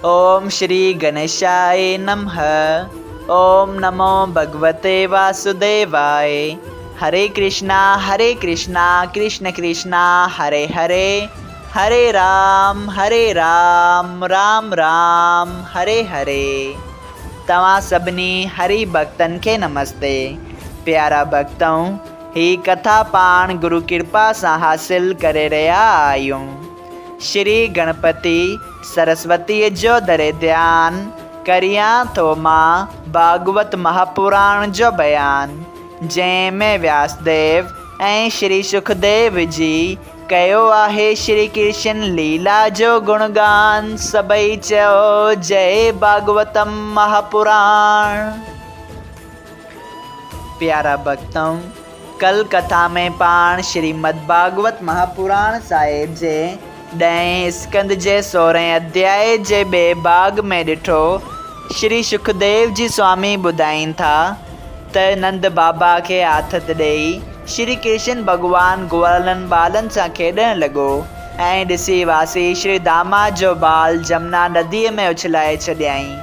اوم شري گڻيشاء نمھ اوم نمو ڀڳوتي واسوديواء هري ڪرشنا هري ڪرشنا ڪرشن ڪرشنا هري هري هري رام هري رام رام رام هري هري. توهان سڀني هري ڀڳتن کي نمستي. پيارا ڀڳتؤ! هي ڪٿا پاڻ گرو ڪرپا سان حاصل ڪري رهيا آهيون. شري گڻپتي سرسوتيء جو ڌري ڌيان، ڪريان ٿو مان ڀاڳوت مهاپراڻ جو بيان، جنهن ۾ وياسديو ۽ شري شڪديو جي ڪيو آهي شري ڪرشن ليلا جو گڻگان، سڀئي چئو جئي ڀاڳوتم مهاپراڻ. پيارا ڀڳتؤ! ڪل ڪٿا ۾ پاڻ شريمد ڀاڳوت مهاپراڻ صاحب جي ڏهين اسڪنڌ جي سورهين اڌيائي جي ٻئي ڀاڳ ۾ ڏٺو، شري شڪديو جي سوامي ٻڌائين ٿا ته نند بابا کي آٿت ڏيئي شري ڪرشن ڀڳوان گوالن ٻالن سان کيڏڻ لڳو ۽ ڏسي واسي شري داما جو بال جمنا نديء ۾ اڇلائي ڇڏيائين،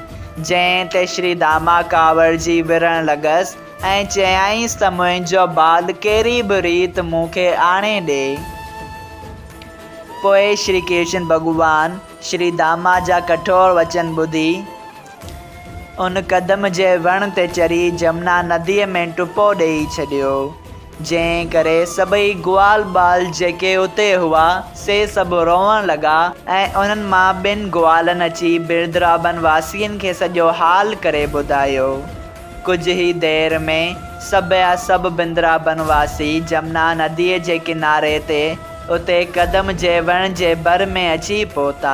جنهن تي شري داما ڪاوڙجي وڙهڻ لڳس ۽ چيائينس ته منهنجو بال ڪهڙي به ريت مون کي آڻي ڏي. پوء شري ڪرشن ڀڳوان شري داما جا ڪٺور وچن ٻڌي، ان قدم جي وڻ تي چڙهي جمنا نديء ۾ ٽپو ڏيئي ڇڏيو، جنهن ڪري سڀئي گوال ٻال جيڪي اتي هئا، سي سڀ روئڻ لڳا ۽ انهن مان ٻن گوالن اچي بردرابن واسين کي سڄو حال ڪري ٻڌايو. ڪجهه ئي دير ۾ سڀ يا سڀ بندرابن واسي جمنا نديء جي ڪناري تي اتي قدم جي وڻ جي ڀر ۾ اچي پهتا.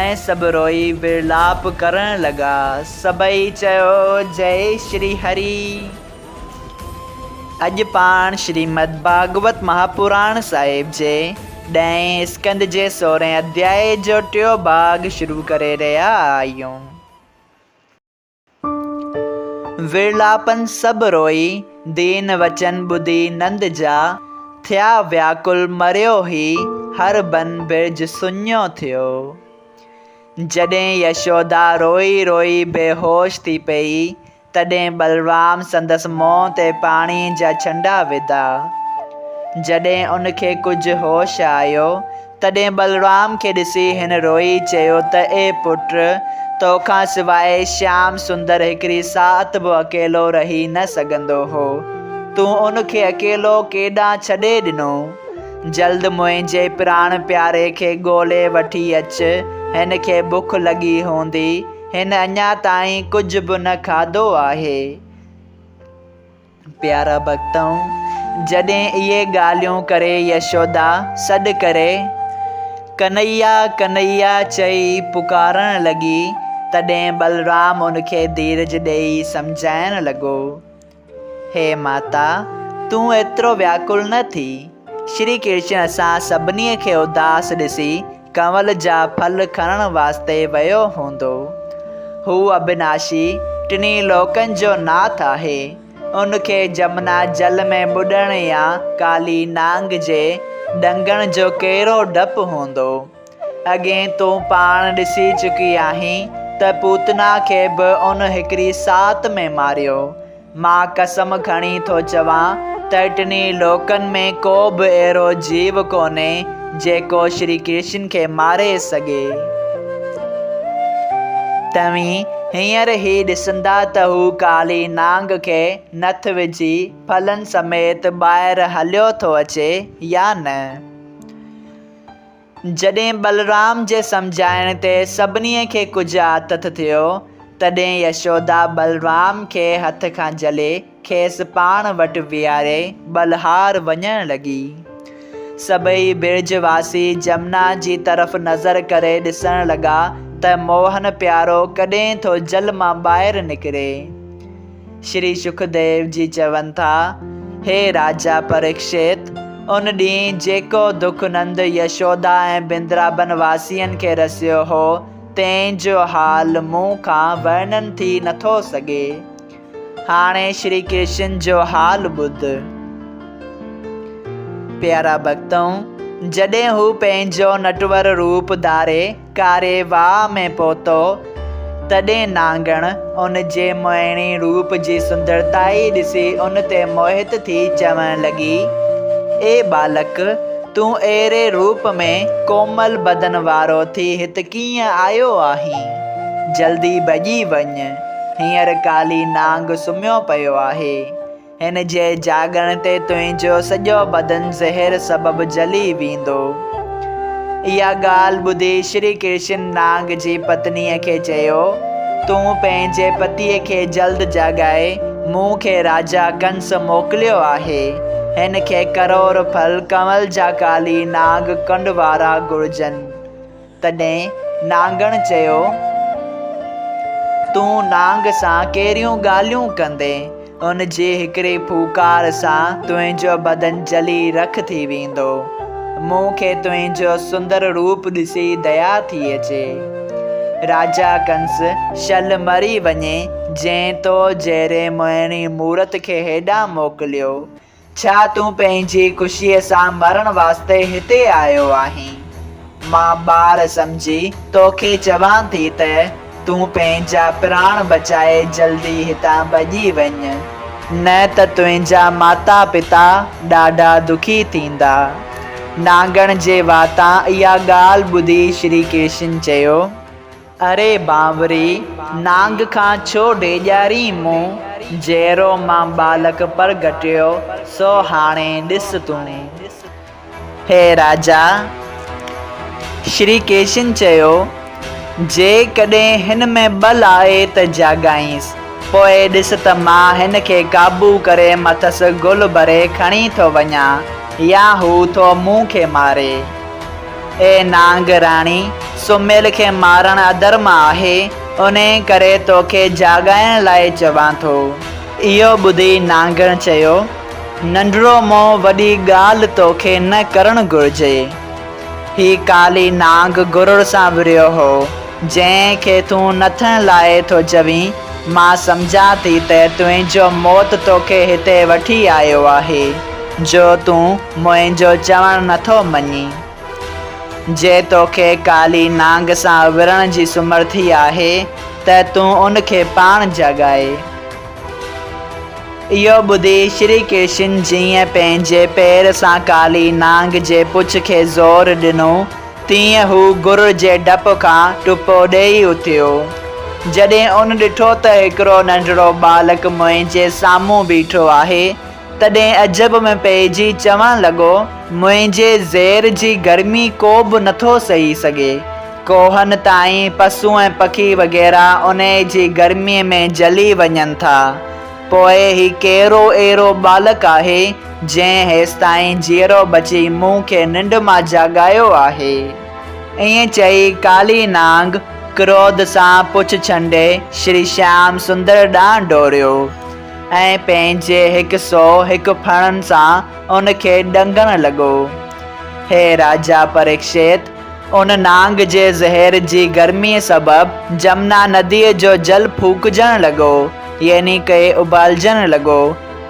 ۽ سڀ روئي ورلاپ ڪرڻ لڳا. سڀئي چيو، جئي شري هري. اڄ پاڻ شريمد ڀاڳوت مهاپراڻ صاحب جي ڏهين اسڪنڌ جي سورهين اڌيائي جو ٽيون ڀاڳ شروع ڪري رهيا آهيون. ورلاپن سڀ روئي، دين وچن ٻڌي نند جا، ٿيا وياڪل مريو هي، هر بن برج سڃو ٿيو. جڏهن يشودا روئي روئي بيهوش ٿي پيئي، تڏهن بلرام سندس منهن تي پاڻي جا ڇنڊا وڌا. جڏهن ان کي ڪجهه هوش آيو، تڏهن بلرام کي ڏسي هن روئي چيو ته اي پٽ! تو کان سواء شيام سندر هڪڙي ساعت به اڪيلو رهي نه سگهندو هو. تون ان کي اڪيلو ڪيڏانهن ڇڏي ڏنو؟ جلد منهنجي پراڻ پياري کي ڳولي وٺي اچ، هن کي بک لڳي هوندي، هن اڃا تائين ڪجهه به نه کاڌو آهي. پيارا ڀڳتؤ! جڏهن اهي ڳالهيون ڪري يشودا سڏ ڪري، ڪنهيا ڪنهيا چئي پڪارڻ لڳي، تڏهن بلرام ان کي ڌيرج ڏيئي سمجهائڻ لڳو، هي ماتا! تون ايترو وياڪل نه ٿي. شري ڪرشن اسان سڀني کي اداس ڏسي ڪنول جا ڦل کڻڻ واسطي ويو هوندو. هو اڀناشي ٽنهي لوڪن جو ناٿ آهي. ان کي جمنا جل ۾ ٻڏڻ يا ڪالي نانگ جي ڏنگڻ جو ڪهڙو ڊپ هوندو. اڳهين تون پاڻ ڏسي چڪي آهين ته پوتنا کي به ان هڪڙي ساعت ۾ ماريو. مان قسم کڻي ٿو چوان ته ٽنهي لوڪن ۾ ڪو به اهڙو جيو ڪونهي جيڪو شري ڪرشن کي ماري سگهي. توهين هينئر هي ڏسندا ته هو ڪالي نانگ کي نٿ وجهي ڦلن سميت ٻاهر هليو ٿو اچي يا نه. جڏهن بلرام جي سمجهائڻ تي سڀني کي ڪجهه آٿت ٿيو، تڏهن يشودا بلرام کي هٿ کان جهلي کيس پاڻ وٽ ويهاري ٻلهار وڃڻ لڳي. سڀئي برج واسي جمنا جي طرف نظر ڪري ڏسڻ لڳا ته موهن پيارو ڪڏهن ٿو جل مان ٻاهر نڪري. شري شڪديو جي چون ٿا، هي راجا پريڪشت! ان ڏينهن جيڪو دک نند يشودا ۽ بندرابن واسين کي رسيو هو، تنهن جو حال مون کان ورنن ٿي نٿو سگهي. هاڻي شري ڪرشن جو حال ٻڌ. پيارا ڀڳتؤ! جڏهن هو پنهنجو نٽور روپ ڌاري ڪاري واء ۾ پهتو، تڏهن نانگڻ ان جي موهڻي روپ جي سندرتائي ڏسي ان تي موهت ٿي چوڻ لڳي، اي ٻالڪ! تون اهڙي روپ ۾ ڪومل بدن وارو ٿي هت ڪيئن آيو آهين؟ جلدي ڀڄي وڃ، هينئر ڪالي نانگ سمهيو پيو آهي. هن جي جاڳڻ تي تنهنجو سڄو بدن زهر سبب جلي ويندو. اها ڳالهه ٻڌي شري ڪرشن نانگ جي پتنيء کي چيو، تون پنهنجي پتيء کي جلد جاڳائي، مون کي راجا ڪنس موڪليو آهي. هن کي ڪرور ڦل ڪنول جا ڪالي نانگ ڪنڊ وارا گهرجن. تڏهن نانگڻ چيو، تون نانگ سان ڪهڙيون ڳالهيون ڪندين؟ ان جي هڪڙي ڦوڪار سان تنهنجو بدن جلي رک ٿي ويندو. مون کي تنهنجو سندر روپ ڏسي ديا ٿي اچي. راجا ڪنس شل مري وڃي، جنهن تو جهڙي موهڻي مورت کي هيڏانهن موڪليو. ڇا تون پنهنجي خوشيء سان مرڻ واسطي هتي آيو آهين؟ مان ٻار سمجهي توکي چوان ٿي ته تون پنهنجا پراڻ بچائي جلدي هتان ڀڄي وڃ، نه ته تنهنجا ماتا پتا ڏاڍا دکي ٿيندا. نانگڻ جي واتان اها ڳالهه ٻڌي شري ڪرشن چيو. اري بانوري، نانگ کان ڇو ڊيڄارين مون جهڙو مان ٻالڪ پرگهٽيو، سو هاڻي ڏس تون. هي راجا! شري ڪرشن چيو، جيڪڏهن هن ۾ ٻل آهي ته جاڳائينس، پوء ڏس ته مان هن کي قابو ڪري مٿس گل ڀري کڻي ٿو وڃان يا هو ٿو مون کي ماري. اي نانگ راڻي! سمهيل کي مارڻ اڌرم آهي، انهيء ڪري توکي جاڳائڻ لاء چوان ٿو. اهو ٻڌي نانگڻ چيو، ننڍڙو مون وڏي ڳالهه توکي نه ڪرڻ گهرجي. هي ڪالي نانگ گرڙ سان وڙهيو هو، جنهن کي تون نٿڻ لاء ٿو چوين. مان سمجهان ٿي ته تنهنجو موت توکي هتي وٺي آيو آهي، جو تون منهنجو چوڻ نٿو مڃين. جي توکي ڪالي نانگ سان وڙهڻ جي سمرٿي آهي ته تون ان کي پاڻ جاڳائي. اهو ٻڌي شري ڪرشن جيئن پنهنجي پير سان ڪالي نانگ جي پڇ کي زور ڏنو، تيئن هو گر جي ڊپ کان ٽپو ڏيئي اٿيو. جڏهن ان ڏٺو ته هڪڙو ننڍڙو ٻالڪ منهنجي سامهون بيٺو آهي، تڏهن عجب ۾ پئجي چوڻ لڳو، منهنجي زير جي گرمي ڪو به نٿو سهي سگهي. ڪوهن تائين پسو ۽ پکي وغيره انهيء جي گرميء ۾ جلي وڃن ٿا. پوء هي ڪهڙو اهڙو ٻالڪ آهي، جنهن هيستائين جيئرو بچي مون کي ننڊ مان جاڳايو آهي؟ ائين چئي ڪالي نانگ ڪروڌ سان پڇ ڇنڊي شري شيام سندر ڏانهن ڊوڙيو. ۽ پنهنجي هڪ سو هڪ ڦڻن سان ان کي ڏنگڻ لڳو. هي راجا پريڪشيت! ان نانگ جي زهر جي گرميء سبب جمنا نديء جو جل ڦوڪجڻ لڳو، يعني ڪي اٻالجڻ لڳو،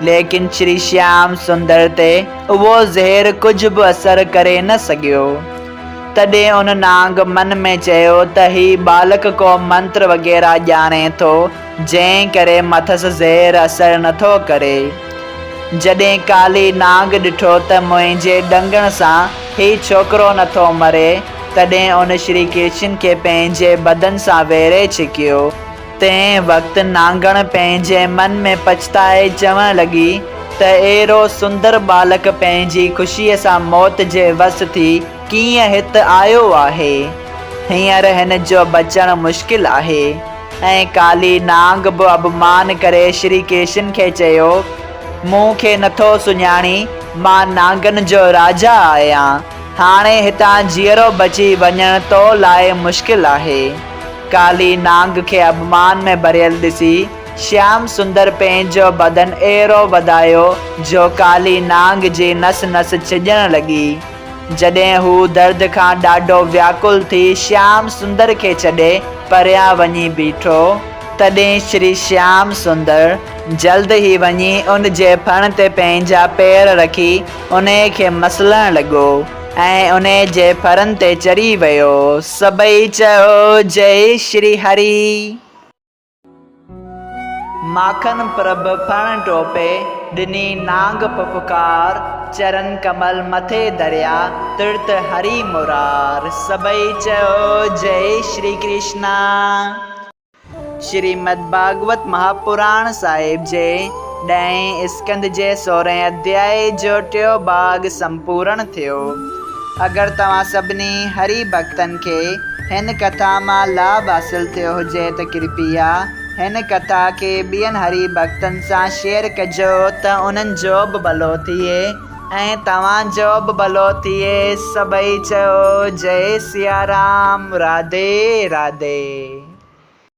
ليڪن شري شيام سندر تي اهو زهر ڪجهه به اثر ڪري نه سگهيو. تڏهن ان نانگ من ۾ چيو ته هي ٻالڪ ڪو منتر وغيره ڄاڻي ٿو، جنهن ڪري مٿس زهر اثر نٿو ڪري. جڏهن ڪالي نانگ ڏٺو ته منهنجي ڏنگڻ سان هي ڇوڪرو نٿو مري، تڏهن ان شري ڪرشن کي پنهنجي بدن سان ويڙهي ڇڪيو. تنهن وقت نانگڻ پنهنجي من ۾ پڇتائي چوڻ لڳي ته اهڙو سندر ٻالڪ پنهنجي خوشيء سان موت جي وس ٿي ڪيئن هت آيو آهي؟ هينئر هن جو بچڻ مشڪل آهي. ۽ ڪالي نانگ به اڀمان ڪري شري ڪرشن کي چيو، مون کي نٿو سڃاڻين، مان نانگن جو راجا آهيان. هاڻي هتان جيئرو بچي وڃڻ تو لاء مشڪل آهي. ڪالي نانگ کي اڀمان ۾ ڀريل ڏسي، شيام سندر پنهنجو بدن اهڙو وڌايو جو ڪالي نانگ جي نس نس ڇڄڻ لڳي. جڏهن هو درد کان ڏاڍو وياڪل ٿي شيام سندر کي ڇڏي پريان وڃي بيٺو، تڏهن شري شيام سندر جلد ئي وڃي ان جي ڦڻ تي پنهنجا پير رکي انهيء کي مسلڻ لڳو. ۽ انهي جي ڦرن تي چڙهي ويو. سڀئي چيو، جئي شري هري. ماکن پرڀ ڦڻ ٽوپي، ڏني نانگ ڦڦڪار، چرن ڪمل مٿي دريا، ترت هري مرار. سڀئي چيو، جئي شري ڪرشنا. شريمد ڀاڳوت مهاپراڻ صاحب جي ڏهين اسڪنڌ جي سورهين اڌيائي جو ٽيو ڀاڳ سمپورڻ ٿيو. اگر توهان سڀني هري ڀڳتن کي هن ڪٿا مان لاڀ حاصل ٿيو هجي ته ڪرپيا هن ڪٿا کي ٻين هري ڀڳتن سان شيئر ڪجو ته انهن جو به ڀلو ٿئي ۽ توهان جو به ڀلو ٿئي. سڀئي چئو جئي سيارام راڌي راڌي.